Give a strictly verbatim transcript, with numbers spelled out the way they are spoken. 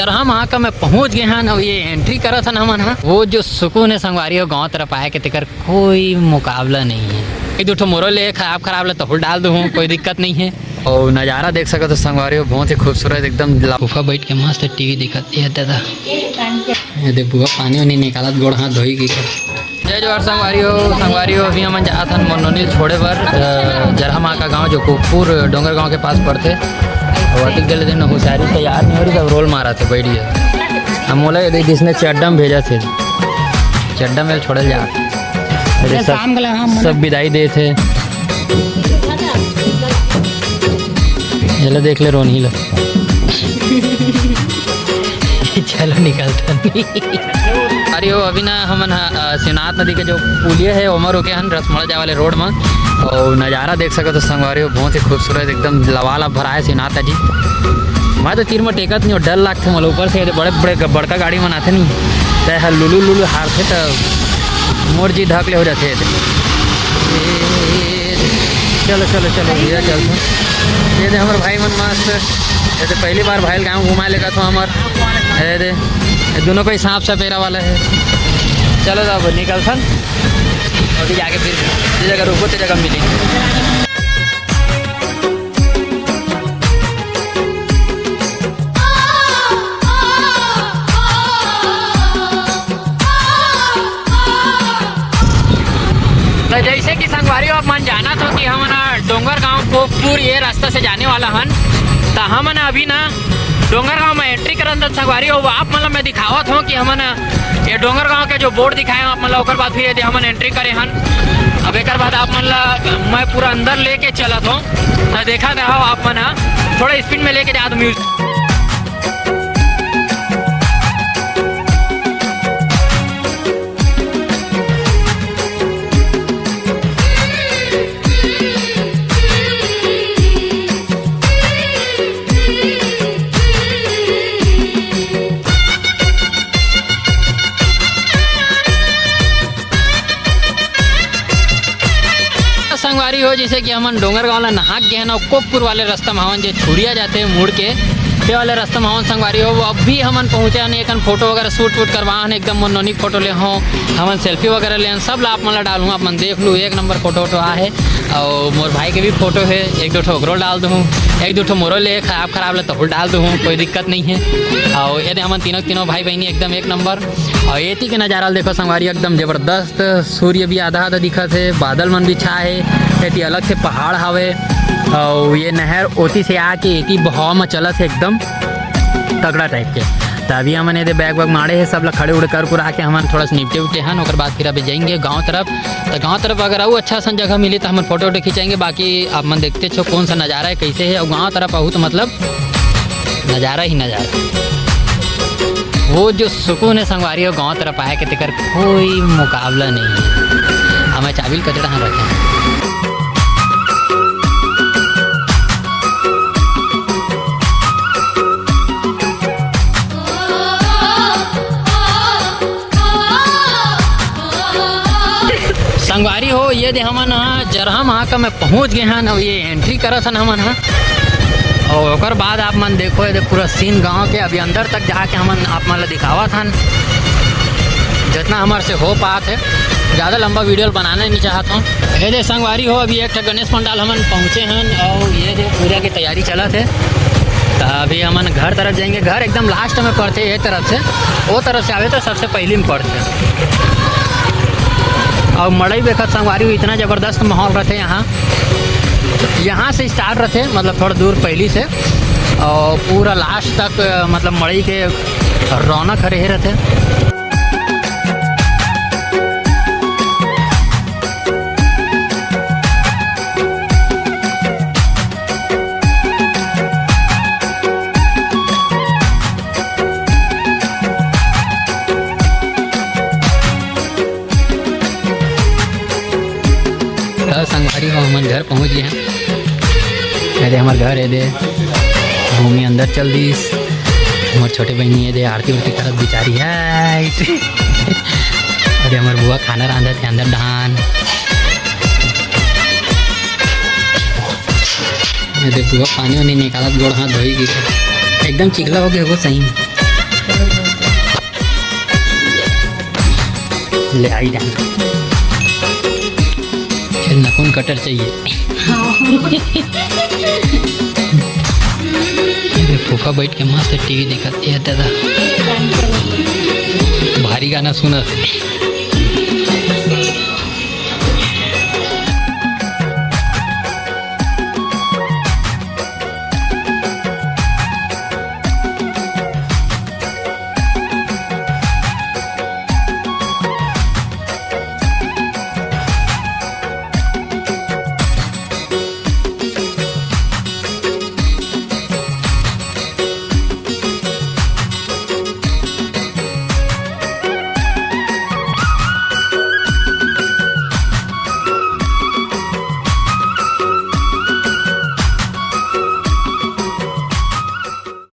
जरहा महाका में पहुंच गए हन, अब ये entry करत हन हमन ह। वो जो सुकून है संगवारी हो, गांव तरफ आए के, तेकर कोई मुकाबला नहीं है। एक दू ठो मोरो ले खराब खराब ले तहुल डाल दूँ, कोई दिक्कत नहीं है। और नज़ारा देख सकत हो संगवारी हो, बहुत ही खूबसूरत एकदम। गुफा बैठ के मस्त टीवी दिखत ये दादा। ये दे बुआ पानी वानी निकालत, गोड़ हाथ धोई की। जय जोहार संगवारी हो, संगवारी हो, अभी हमन जात हन मनोनी छोड़े बर, अ, जरहा माँ का गांव जो कुकपुर डोंगर गांव के पास पड़थे। और अतिक गले दिन होशियारी तैयार नहीं हो रही, सब रोल मारा थे, बैठ गया। हम बोला ये देख, इसने चड्डा में भेजा थे, चड्डा में छोड़ल जा। अरे सब, शाम के लगा हम सब बिदाई दे थे। ये लो देख ले रोनी लो। चलो निकलता नहीं। अरे वो अभी ना हमन ह, अ, शिवनाथ नदी के जो पुलिया है, ओमा रुके हन रसमड़ा जाए वाले रोड में। और नज़ारा देख सकत हो संगवारी हो, बहुत ही खूबसूरत एकदम लबालब भराए शिवनाथ जी। मैं तो तीर में टेकत नहीं हो, डर लगथे मोला ऊपर से, बड़े बड़े ग-, बड़का गाड़ी मन आथे नहीं, ते ह लुलु लुलु हारथे त मोर जी धक ले हो जाथे। ए, चलो चलो चलो भैया चलथन। ये दे हमर भाई मन मस्त, ये दे पहली बार भाई गांव घुमा लेगा तो हमर, ये दे ये दोनों को ही सांप सपेरा वाला है। चलो तो अब निकलथन। अभी जाके फिर जे जगह रुकबो, ते जगह मिली। तो जैसे कि संगवारी हो, आप मन जानत हो कि हमन ह डोंगर गांव कोकपुर ये रास्ता से जाने वाला हन। तो हमन अभी ना डोंगर गांव में entry करन त संगवारी हो, आप मन ल मैं दिखावत हूँ कि हमन ये डोंगर गांव के जो board दिखाए हूँ आप मन ल, ओकर बाद फिर ये दे हमन entry करे हन। अब एकर बाद आप मन ल मैं पूरा अंदर लेके चलत हूँ, तो देखा था आप मन ह थोड़ा speed में लेके जात music। संगवारी हो, जैसे कि हमन डोंगरगांव ला नहा के गए हन, अउ कोकपुर वाले रास्ता में हवन, जे छुड़िया जाते मुड़ के, ते वाले रास्ता में हवन संगवारी हो। अब भी हमन पहुंचे हन, एकन फोटो वगैरह shoot वूट करवा हन, एकदम मनोनी फोटो ले हो, हमन selfie वगैरह ले हन, सब ला आप मन ला डालूं, आप मन देख लू, एक नंबर फोटो वोटो आहे। अउ मोर भाई के भी फोटो है, एक दो ठो ओकरो डाल दूँ, एक दो ठो मोरो ले खराब खराब ले तहुल डाल दूँ, कोई दिक्कत नहीं है। अउ ये दे हमन तीनों तीनों भाई बहनी एकदम एक नंबर। अउ एती के नज़ारा ल देखो संगवारी, एकदम जबरदस्त। सूर्य भी आधा आधा दिखत हे, बादल मन भी छाए हे, एती अलग से पहाड़ हावे, अउ ये नहर ओती से आके एती बहाव म चलत हे एकदम तगड़ा टाइप के। त अभी हमन एदे बैग वैग माड़े हे, सब ला खड़े उड़े कर कुरा के हमन थोड़ा सा निपटे उपटे हन, ओकर बाद फिर अभी जाएंगे गाँव तरफ। त गाँव तरफ अगर अउ अच्छा सन जगह मिली त हमन फोटो वोटो खिंचाएंगे। बाकी आप मन देखते छो कौन सा नज़ारा है, कैसे है, अउ गाँव तरफ आहू तो मतलब नज़ारा ही नज़ारा। वो जो सुकून है संगवारी हो गाँव तरफ आए के, तेकर कोई मुकाबला नहीं है। हमें चाबिल कचरा हम रखें। संगवारी हो, ये दे हमन ह जरहा महाका में पहुंच गए हन। अब ये entry करत हन हमन ह, अउ ओकर बाद आप मन देखो, ये दे पूरा scene गांव के। अभी अंदर तक जाके हमन आप मन ला दिखावत हन, जितना हमर से हो पात है। ज़्यादा लंबा video बनाना नहीं चाहत हूँ। ये दे संगवारी हो, अभी एक ठो गणेश पंडाल हमन पहुँचे हन, अउ ये दे पूजा के तैयारी चलत है। त अभी हमन घर तरफ जाएंगे। घर एकदम last में पड़थे, ये तरफ से, वो तरफ से आवे तो सबसे पहली में पड़थे। अउ मड़ई देखत संगवारी हो, इतना जबरदस्त माहौल रहथे यहाँ। यहाँ से start रहथे, मतलब थोड़ा दूर पहली से, अउ पूरा last तक, मतलब मड़ई के रौनक हरे हे रहथे। त संगवारी हो, हमन घर पहुंच गए हैं। अरे, हमर घर है दे, भूमि अंदर चल दीस। हमर छोटे बहनी है दे, आरती उरती करत बिचारी है। अरे, हमर बुआ खाना रांधत है अंदर धान। ये देख, बुआ पानी वानी निकालत, गोड़ हाथ धोई गई, एकदम चिखला हो गया वो सही में। ले आई डांस। खेलना कौन कटर चाहिए? अरे फूफा बैठ के मस्त टीवी देखत हे दादा, भारी गाना सुनत हे।